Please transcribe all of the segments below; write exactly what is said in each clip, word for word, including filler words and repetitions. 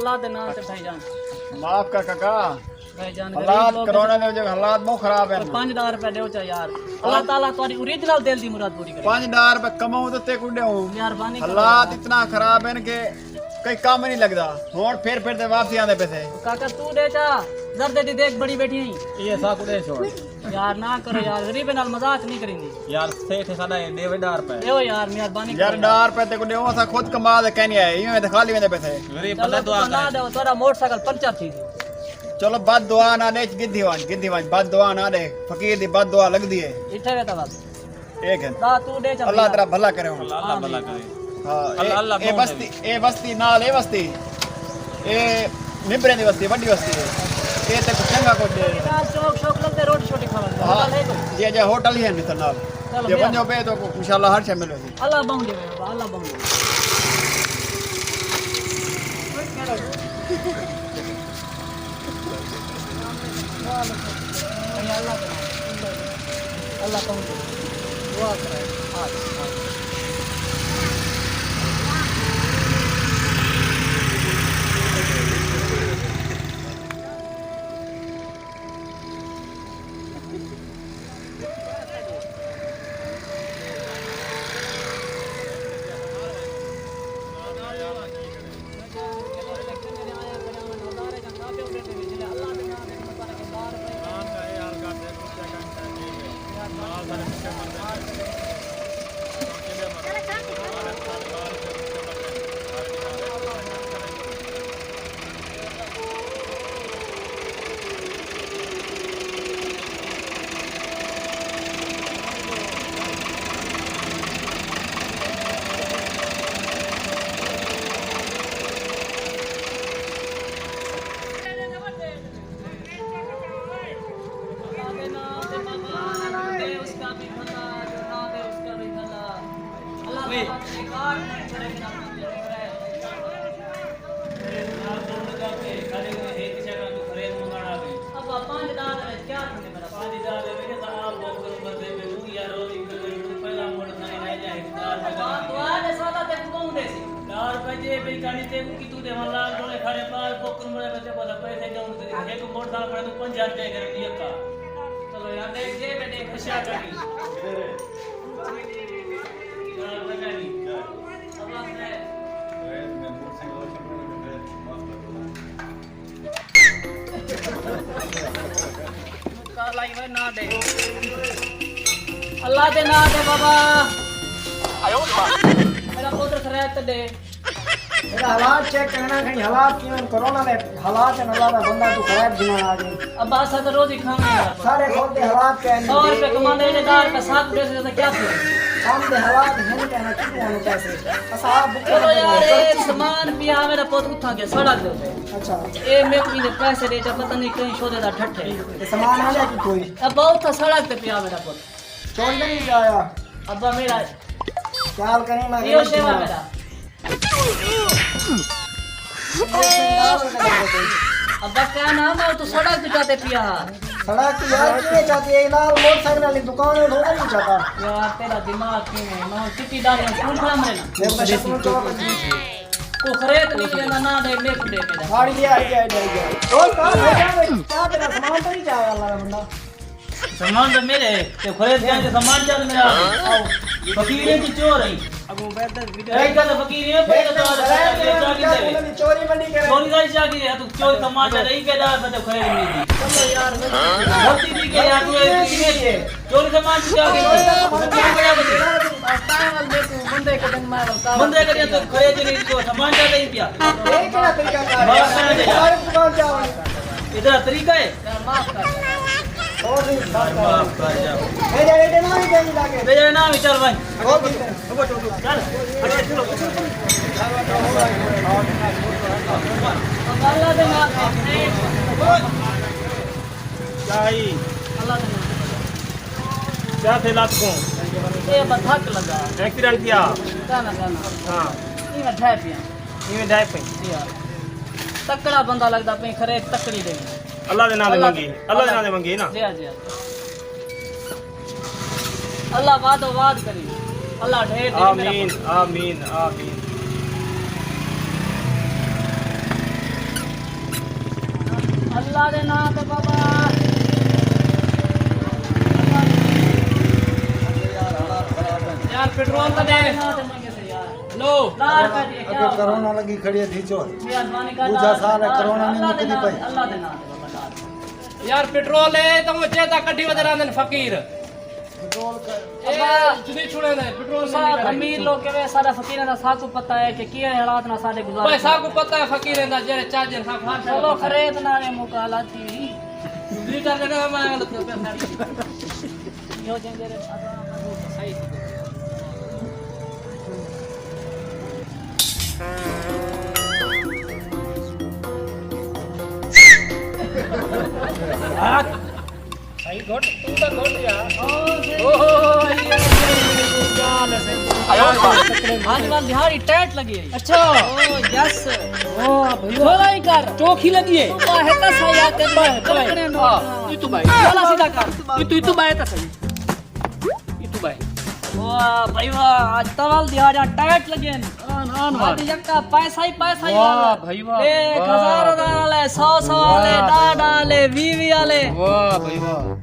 اللہ دے ناں تے بھائی جان۔ معاف کر کاکا۔ بھائی جان، غریب حالات لوگ کرونا دے وجہ حالات بہت خراب ہیں۔ پنج ہزار روپے ݙیو چا یار۔ اللہ تعالیٰ تہاݙی اوریجنل دل دی مراد پوری کرے۔ پنج ہزار روپے کماؤں تے تیکوں ݙیوں۔ مہربانی کرو حالات یار۔ اتنا خراب ہیں کہ کوئی کم نہیں لڳدا۔ ہݨ پھر پھر تے واپسی آندے پیسے۔ کاکا توں ݙے چا، زردے دی دیکھ بڑی بیٹھی ہیں۔ یہ سا کو ݙے چھوڑ۔ یار نہ کرو یار، غریبیں نال مذاق نہیں کریندی۔ یار سیٹھ ساݙا ہے، ݙیوے ݙاہ روپے۔ ݙیو یار، مہربانی یار کرو۔ ݙاہ روپے تے کو ݙیو، اساں خود کما تے کہیں نہیں آئے، ایویں تے خالی ویندے پیسے۔ غریب چلو بندہ دعا تساں نہ کرے۔ ݙیو، تہاݙا موٹر سائیکل پنچر تھی ڳیا۔ چلو بد دعا نہ ݙے، گدھی ونڄ، گدھی ونڄ، بد دعا نہ ݙے، فقیر دی بد دعا لڳدی ہے۔ ٹھیک ہے تاں بس۔ ٹھیک ہے۔ دا توں ݙے چا اللہ یار۔ تیرا بھلا کرے ہݨ۔ اللہ، اللہ بھلا کرے۔ ہاں، اللہ، اے، اللہ اے بہت بستی، ہے۔ اے بستی نال، اے بستی، اے نبرے دی بستی، وݙی بستی ہے۔ اے تے کچھ چنگا کچھ دے۔ نال چوک شوک لڳدے، روٹی شوٹی کھاوݨ دی۔ ہاں۔ ہوٹل ہے کوئی؟ جی، جی، ہوٹل ہی ہے نثر نال۔ چلو، جے میرا ونڄو پئے تو انشاءاللہ ہر شے ملے۔ اللہ بہوں ݙے، اللہ بہوں ݙے۔ اللہ پہنچے۔ دعا کرائے۔ آ جا، آ جا۔ ابا، پنج ݙاہ دے وچ کیا تھیندے میݙا؟ پنج ݙاہ دے وچ تاں آپ بہت کرو بندے میں ہوں یار، روزی کر لے، توں پہلا موڑ سائیں رہ جائے، دار پہ ابا، دعا دے سالا تے کوں ݙیسی؟ دار پہ جے بھئی کانی تے کوں کتوں ݙیواں، لال ڈولے کھڑے بار بکر مڑے بچے بس پیسے جاؤں تے ہک موٹر سائیکل پڑے توں پنج ہزار دے گھر دی اکا۔ چلو یار، ݙیکھ جے بے ݙیکھ۔ اچھا کر۔ اللہ دے ناں دے بابا۔ میݙا پتر خیریت تے ݙے۔ میݙا حالات چیک کرݨا کھڑی، حالات کیویں کرونا دے حالات ہیں، اللہ دا بندہ توں خیریت گھنݨ آ ڳئے۔ ابا، اساں تاں روزی کھاوݨ آلا۔ سارے خود دے حالات کیا ہیں؟ سو روپے کماندے، ایݙے ݙاہ روپے ساتھ ݙیسے تاں کیا تھے؟ کم دے حالات ہیں کہ نہ کتھوں آنے پیسے؟ اساں آپ بکے چلو بندے یار، ہیں۔ اے سامان پیا میݙا پتر اتھاں ڳئے، سڑک دے اتے۔ اچھا۔ اے میکوں ایندے پیسے ݙے چا، پتہ نہیں کہیں شودے دا ٹھٹھے۔ تے سامان آ ڳیا کہ کوئی؟ ابا، اتھاں سڑک تے پیا میݙا پتر۔ چوری تے نہیں آیا؟ ابا میݙا۔ خیال کریں میں ایہو غلط شیوا نہ۔ میݙا۔ ابا کیا نام ہے؟ تو سڑک تے چاتے پیا۔ سڑک تے یار کیویں چاتی ہے؟ نال موٹر سائیکل والی دکان ہے، تھوڑا نہیں چاتا۔ یار تیݙا دماغ کیویں ہے؟ میں چٹی ڈالیاں کیوں کھڑا مرے نا؟ میرے کو شک میں چوٹ لگی۔ تو خرید نہیں لینا، نہ دے، میکوں ݙے میݙا۔ گاڑی دے، آئی جائے، جائے، جائے۔ اور کہاں بھیجا ہے؟ کیا تیرا سامان تو نہیں چاہے اللہ کا بندہ؟ سامان تاں میݙے ہے، تے خرید کہیں تے سامان چل میݙا۔ فقیر ہیں کہ چور ہیں؟ ابو عبیدہ ویڈیو۔ ایک گل فقیر ہیں، پر تو چوری منڈی کرے۔ چوری دا چا کی ہے؟ تو چوری سامان چا نہیں کہ ݙاہ بندے خرید نہیں دی۔ چلو یار، غلطی نہیں کہ یار، تو ایک فقیر ہے۔ چوری سامان چا کی ہے؟ بندے کݙن مار بندے کݙن تو خرید نہیں، تو سامان چا نہیں پیا۔ یہ کیا طریقہ کار ہے؟ بس سمجھ گیا۔ ادھر طریقہ ہے۔ میرے نام ہی چل بھائی۔ چل۔ کیا ہی؟ کیا تھے لات کو؟ ایکسیڈنٹ تھیا؟ ہاں۔ ایویں ڈھے پئے۔ تکڑا بندہ لڳدا پئے، خرید تکڑی ݙے۔ اللہ دے ناں دے منگی، اللہ دے ناں دے منگی نا۔ جی ہاں، جی ہاں۔ اللہ وعدو وعد کری، اللہ ڈھیر ݙے میرا آمین، پتر۔ آمین، آمین۔ اللہ دے ناں تے بابا۔ یار، پٹرول تاں ݙے۔ لو۔ اڳے کرونا لڳی کھڑی ہے، ڈھیچو۔ ݙوجھا سال ہے، کرونا نہیں مکدی پئی۔ اللہ دے ناں تے بابا۔ یار، پٹرول ہے تاں چیتا کڈھی ودے رہندے نے فقیر۔ پٹرول کا اے، ابا، جدی چھوڑے نے، پٹرول تساں نہیں امیر لوگ کے وے، سارا فقیراں دا ساکوں پتہ ہے کہ کیا حالات نال ساڈے گزارے۔ بھائی، ساکوں پتہ ہے فقیراں دا، جڑے چاجن ساکوں ہر شے چلو، پتہ ہے۔ خرید نالے مکالا تھی۔ جدی چاجن میں غلط کر پیا ساری۔ یو جنگے دے صحیح۔ صحیح گھٹ، توں تاں گھٹ یار۔ اوہو، یہ ڳالھ ہے سائیں۔ آج وال دیہاڑی ٹائٹ لڳی ہے۔ اچھا۔ او یس۔ واہ بھائی واہ۔ تھوڑا ہی کر۔ چوکھی لڳی ہے۔ توں ٻاہے تاں سہی یار، تیرے ٻاہے، ٻاہے۔ ہاں، یہ تو ٻاہے۔ ڳالھ سیدھا کر۔ یہ تو، یہ تو ٻاہے تاں سہی۔ یہ تو ٻاہے۔ واہ بھائی واہ، اڄ تاں وال دیہاڑیاں ٹائٹ لڳی ہیں۔ آن، آن، آن۔ اڄ یکا پیسہ ہی پیسہ ہی والا۔ واہ بھائی واہ، ݙیکھ، واہ۔ ہزار ہزار والے، سو سو والے، واہ۔ ݙاہ ݙاہ والے، ویہہ ویہہ والے۔ واہ بھائی واہ۔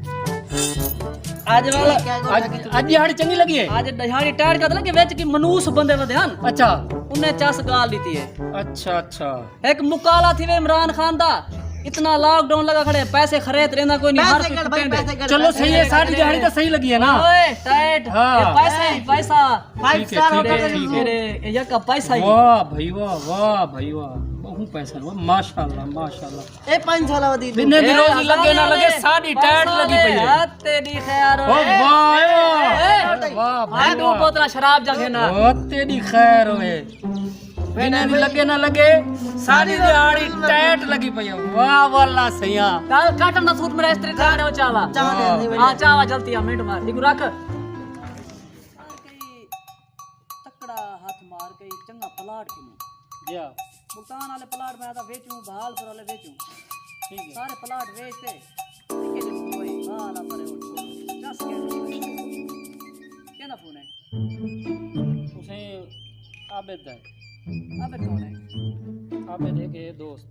اڄ وال، اڄ، اڄ ݙیہاڑی چنڳی لڳی ہے؟ اڄ ݙیہاڑی ٹائٹ کر لڳی، وچ کی منوس بندے ودے ہن۔ اچھا۔ انہیں چس ڳالھ ݙتی ہے۔ اچھا، اچھا۔ ہک مکالا تھی وے عمران خان دا، اتنا لاک ڈاؤن لڳا کھڑے، پیسے خرید ریندا کوئی نہیں، ہر کوئی کٹیندا۔ چلو صحیح ہے، ساری ݙیہاڑی تاں صحیح لڳی ہے نا؟ اوئے، ٹائٹ، ہاں۔ یہ پیسہ ہی پیسہ۔ فائیو اسٹار ہوٹل ہے۔ میرے، یہ یکا پیسہ ہی۔ واہ بھائی واہ، واہ بھائی واہ، ٻہوں پیسہ ہے، ماشاءاللہ، ماشاءاللہ۔ اے پنج سال ودی۔ بنے دی روزی لڳے نہ لڳے، ساݙی ٹائٹ لڳی پئی ہے۔ ہتھ تیݙی خیر ہوئے۔ واہ، واہ، واہ بھائی واہ۔ بوتلاں شراب جا گھن آ۔ ہتھ تیݙی خیر ہوئے۔ بنے دی لڳے نہ لڳے، ساݙی ݙیہاڑی ٹائٹ لڳی پئی ہے۔ واہ واللہ سئیاں۔ کل کاٹن دا سوٹ میرا استری تھا، چاوا۔ ہاں، چاوا جلدی آ، منٹ مار۔ ݙیکھو رکھ۔ تکڑا ہتھ مار کے چنگا پلاٹ کنوں۔ جی ہاں۔ ملتان والے پلاٹ میں آتا ویچوں، بہال پور والے ویچوں۔ ٹھیک ہے۔ سارے پلاٹ ویچ تے، ٹھیک ہے جی، کوئی حال آ پرے اٹھ۔ دس کے۔ کہندا فون ہے؟ اسیں عابد دا ہے۔ عابد کون ہے؟ عابد ہے کہ دوست۔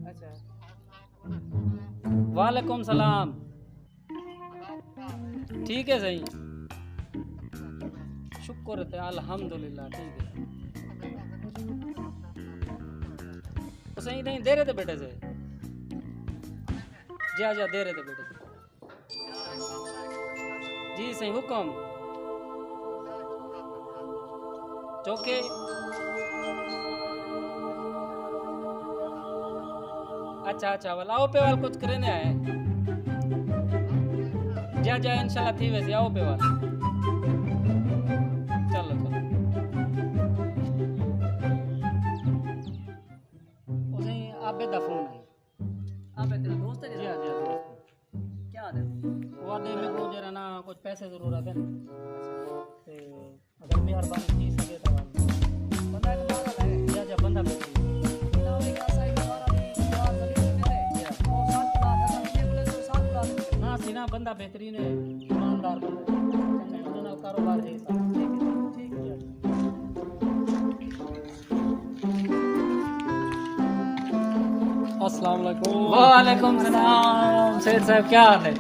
اچھا۔ وعلیکم سلام۔ ٹھیک ہے سائیں، شکر تے الحمدللہ، ٹھیک ہے۔ او سائیں، اتھائیں دیرے تے ٻیٹھے سے؟ جی ہا، جی ہا، دیرے تے ٻیٹھے سے۔ جی سائیں، حکم۔ چوکے۔ اچھا، اچھا، ول آؤ پے ول کجھ کریندے آئے۔ جا، جا، انشاءاللہ تھی ویسی، آؤ پے ول۔ چلو، چلو۔ او سائیں عابد دا فون ہے۔ عابد تیرا دوست ہے؟ جی ہا، جی ہا، دوست ہے۔ کیا آہدے؟ او آہدے میکوں جیڑھا نا کجھ پیسے ضرورت ہے تے اگر مہربانی تھی سڳے تاں ول۔ بندہ ہک پاگل ہے۔ جی ہا، جی ہا، بندہ بہترین۔ نہ، سینا بندہ بہترین ہے، ایماندار بندہ۔ چنڳا ہے، اُنہاں نال کاروبار ہے۔ ٹھیک ہے، ٹھیک ہے۔ السلام علیکم۔ وعلیکم السلام۔ سیٹھ صاحب، کیا حال ہے؟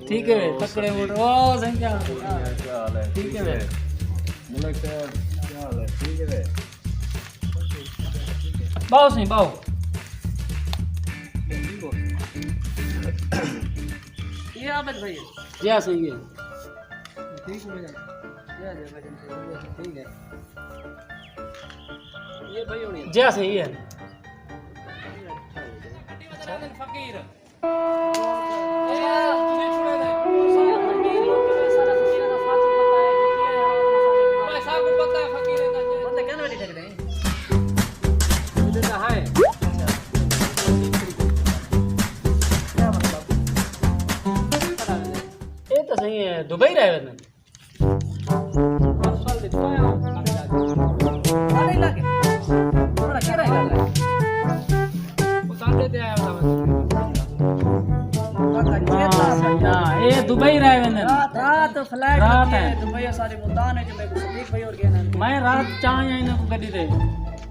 ٹھیک ہے، تکڑے موٹے۔ او سائیں، کیا حال ہے؟ کیا حال ہے؟ ٹھیک ہے۔ ملک صاحب، کیا حال ہے؟ ٹھیک ہے۔ ٻہو سائیں، ٻہو۔ یہ عابد بھائی ہے؟ جی ہا، صحیح ہے۔ ٹھیک ہے بھائی۔ جی ہا، جی ہا، بھائی، ٹھیک ہے۔ یہ بھائی ہونے۔ جی ہا، صحیح ہے۔ فقیر۔ اے تاں صحیح ہے، دبئی رہ ویندے۔ ہاں، اے دبئی رہ ویندے۔ رات فلائٹ رات لگی ہے۔ دبئی ساݙے ملتان ہے جو میرے کو صدیق بھائی اور گئے نا۔ میں رات چاہ آیا انہاں کو گڈی دے۔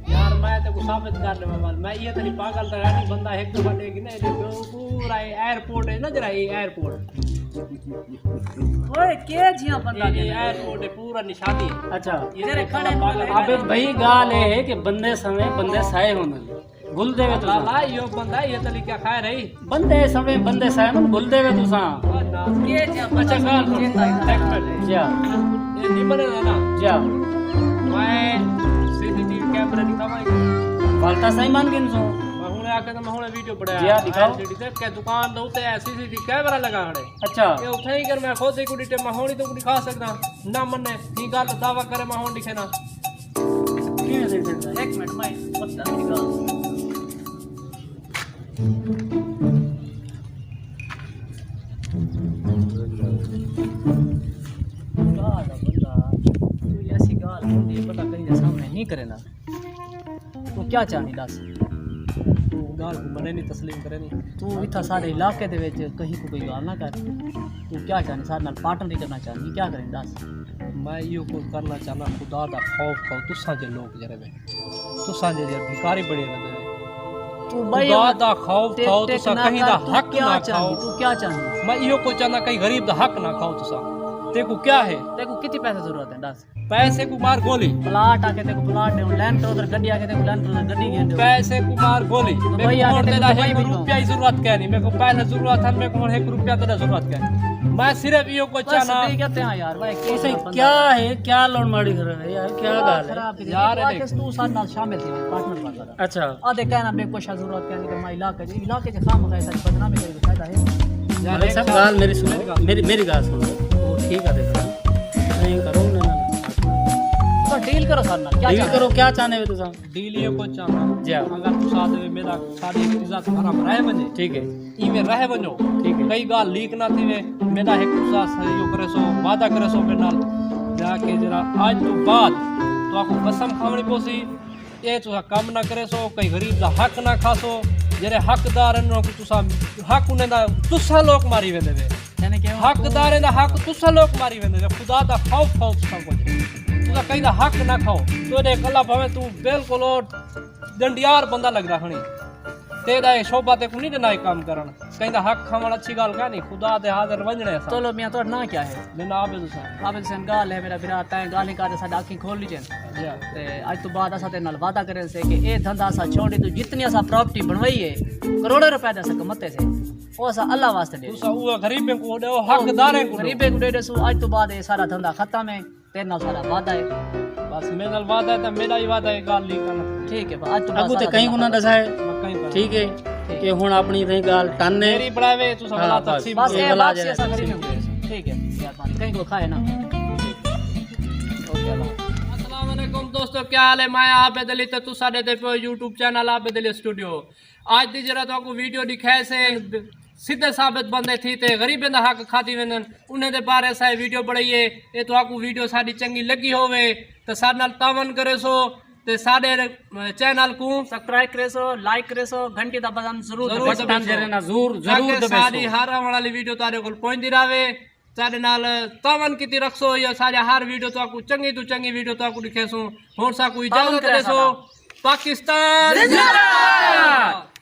یار، میں تیکوں ثابت کر ݙیواں ول، میں ایہ تیݙی پاگل تاں نہیں، بندہ ہک دفعہ ݙیکھ گھن، ایݙے پیو پورا اے ایئرپورٹ ہے نا، جیڑھا اے ایئرپورٹ۔ اوئے، کے جیہاں بندہ اے، اے گھن؟ ایئرپورٹ ہے، پورا نشانی ہے۔ اچھا۔ ایہ جیڑھے تیݙی کھڑے پاگل بندے۔ عابد بھائی، ڳالھ اے ہے کہ بندے سویں بندے سائے ہوندن۔ بھل ݙیوے تساں۔ لالا، ایہو بندہ، ایہ تلی کیا خیر ہے؟ بندے سویں بندے سائے ہوندن، بھل ݙیوے تساں۔ او نا۔ کے جیہاں بندہ اچھا، ڳالھ سݨو۔ ہک منٹ۔ جیا۔ اے نہیں بݨے نا۔ جیا۔ میں سی سی ٹی وی کیمرے ݙکھاواں۔ ول تاں صحیح من گھنسوں۔ میں ہݨے آکھیا تاں میں ہݨے ویڈیو بݨایا۔ جیا، ݙکھاؤ۔ ایل سی ڈی تے کہ دکان دے اتے سی سی ٹی وی کیمرہ لگا کھڑے۔ اچھا۔ اے اتھے ہی کر میں خود ہی کوں ݙٹھے، میں ہݨ ہی تیکوں ݙکھا سڳداں۔ نہ منے، ہی ڳالھ دا دعویٰ کرے، میں ہݨ ݙکھے نا۔ کیویں ݙیکھ سڳدا؟ ہک منٹ، میں پتہ نہیں ڳالھ۔ ڳالھ دا بندہ، کوئی ایسی ڳالھ ہوندی ہے، بندہ کہیں دے سامݨے نہیں کریندا۔ توں کیا چاہندیں ݙس؟ توں ڳالھ کوں منیندیں، تسلیم کریندیں؟ توں اتھاں ساݙے علاقے دے وچ کہیں کوں کوئی ڳالھ نہ کر۔ توں کیا چاہندیں؟ ساݙے نال پارٹنری کرݨا چاہندیں؟ کیا کریندیں ݙس؟ میں ایہو کجھ کرݨا چاہنداں، خدا دا خوف کھاؤ تساں جیہے لوک جیڑھے وے، تساں جیہے بھکاری بݨے رہندے وے۔ توں بھائی خدا دا خوف ٹک کھاؤ، ٹک تساں نہ کہیں کر، دا توں حق کیا نہ کھاؤ۔ چاہندیں؟ توں کیا چاہندیں؟ میں ایہو کجھ چاہنداں، کہیں غریب دا حق نہ کھاؤ تساں۔ تیکوں کیا ہے؟ تیکوں کتنی پیسے ضرورت ہے ݙس؟ پیسے کوں مار گولی۔ پلاٹ آکھے تیکوں پلاٹ ݙیوں، لینڈ کروزر گݙی آکھے تیکوں لینڈ کروزر گݙی گھن ݙیوں۔ پیسے کوں مار گولی۔ دبئی میکوں آکھے ہݨ تیݙا تیکوں ہک دبئی روپیہ ہی ضرورت کائنی، میکوں پہلے ضرورت ہے، میکوں ہݨ ہک روپیہ تیݙا ضرورت کائنی۔ میں صرف ایہو کجھ بس چاہنداں۔ ٹھیک ہے، تے ہاں یار، بھائی، تساں کیا ہے، کیا لوڑ ماڑی کر رہے یار، کیا ڳالھ ہے؟ خراب تھی یار، توں آکھے توں ساݙے نال شامل تھی، پارٹنر بݨ سڳدیں۔ اچھا۔ آدھے کہنا بے کوشاں ضرورت کائنی کہ میں علاقے چ، علاقے چ خام خواہ ساݙی بدنامی کرݨ دا فائدہ ہے؟ یار، ملک صاحب، ڳالھ میری سݨو، میری، میری ڳالھ سݨو۔ او ٹھیک ہے، ݙیکھو۔ نہیں کرو، نہ، نہ، نہ۔ تاں ڈیل کرو ساݙے نال، کیا ڈیل چاہندے؟ کرو، کیا چاہندے وے تساں؟ ڈیل ایہو کجھ چاہنداں۔ جی ہاں۔ اگر تساں آہدے وے میݙا، ساݙی عزت حرام رہ ونڄے۔ ٹھیک ہے۔ ایویں رہ ونڄو۔ ٹھیک ہے۔ کئی ڳالھ لیک نہ تھیوے، میݙا ہک تساں صحیح او کریسو، وعدہ کریسو میݙے نال۔ جا کے جیڑھا اڄ توں بعد تہاکوں قسم کھاوݨی پوسی، اے تساں کم نہ کریسو، کہیں غریب دا حق نہ کھاسو۔ جیڑھے حقدار ہن، انہاں کوں تساں حق انہیں دا تساں لوک ماری ویندے وے۔ یعنی کہ حقداریں دا حق تساں لوک ماری ویندے وے۔ خدا دا خوف کھاؤ تساں کجھ۔ تساں کہیں دا حق نہ کھاؤ۔ تیݙے کلا بھاویں توں بالکل او ݙنڈیار بندہ لڳدا کھڑیں۔ تیݙا اے شعبہ تیکوں نہیں ݙینا اے کم کرݨ۔ کہیں دا حق کھاوݨ اچھی ڳالھ کائنی، خدا دے حاضر ونڄݨے اساں۔ چلو میاں، تہاݙا ناں کیا ہے؟ میݙا ناں عابد حسین۔ عابد حسین، ڳالھ ہے میݙا بھرا، تیں ڳالھیں کر تے ساݙی اکھیں کھول ݙیجن۔ جی ہاں۔ تے اڄ توں بعد اساں تیݙے نال وعدہ کریندے سے کہ اے دھندا اساں چھوڑ ݙیندوں، جتنی اساں پراپرٹی بݨوائی ہے، کروڑیں روپے دے اساں کماتے سے، او اساں اللہ واسطے ݙے۔ تساں اوہے غریبیں کوں ݙیو، حقداریں کوں ݙیو۔ غریبیں کوں ݙے ݙیسوں، اڄ توں بعد اے سارا دھندا ختم ہے۔ تیݙے نال ساݙا وعدہ ہے۔ بس میݙے نال وعدہ ہے تاں میݙا وی وعدہ ہے، ڳالھ لیک کرݨا۔ ٹھیک ہے، اڄ توں بعد اڳوں تے ساݙا کہیں کوں نہ ݙسائے۔ میں کہیں کوں ٹھیک ہے۔ ٹھیک۔ کہ ہݨ اپݨی تئیں ڳالھ ٹن ہے۔ میری بݨاوے، تساں ہاں، بلا بس۔ تقسیم بس اے اے بلا بات جائے۔ اساں غریب ہیں۔ ٹھیک ہے، مہربانی۔ کہیں کوں کھائے نہ۔ اوکے، اللہ حافظ۔ السلام علیکم دوستو، کیا حال ہے؟ میں عابد علی تے تساں ݙیہدے پئے ہو یوٹیوب چینل عابد علی سٹوڈیو۔ اڄ دی جیڑھا تہاکوں ویڈیو ݙکھائے سے، سدھے ثابت بندے تھی تے غریبیں دا حق کھادی ویندن، انہیں دے بارے اساں اے ویڈیو بݨائی ہے۔ اے تہاکوں ویڈیو ساݙی چنڳی لڳی ہووے تے ساݙے نال تعاون کریسو تے ساݙے چینل کوں سبسکرائب کریسو، لائک کریسو، گھنٹی دا بٹن ضرور ضرور دبیسو۔ بٹن ضرور، ضرور تاکہ دبیسو۔ ساݙی ہر آوݨ والی ویڈیو تہاݙے کول پہنچدی رہوے۔ ساݙے نال تعاون کیتی رکھسو یا ساݙی ہر ویڈیو تہاکوں چنڳی توں چنڳی ویڈیو تہاکوں ݙکھیسوں۔ ہݨ ساکوں تعاون اجازت کرے ݙیسو۔ ساݙا۔ پاکستان زندہ باد۔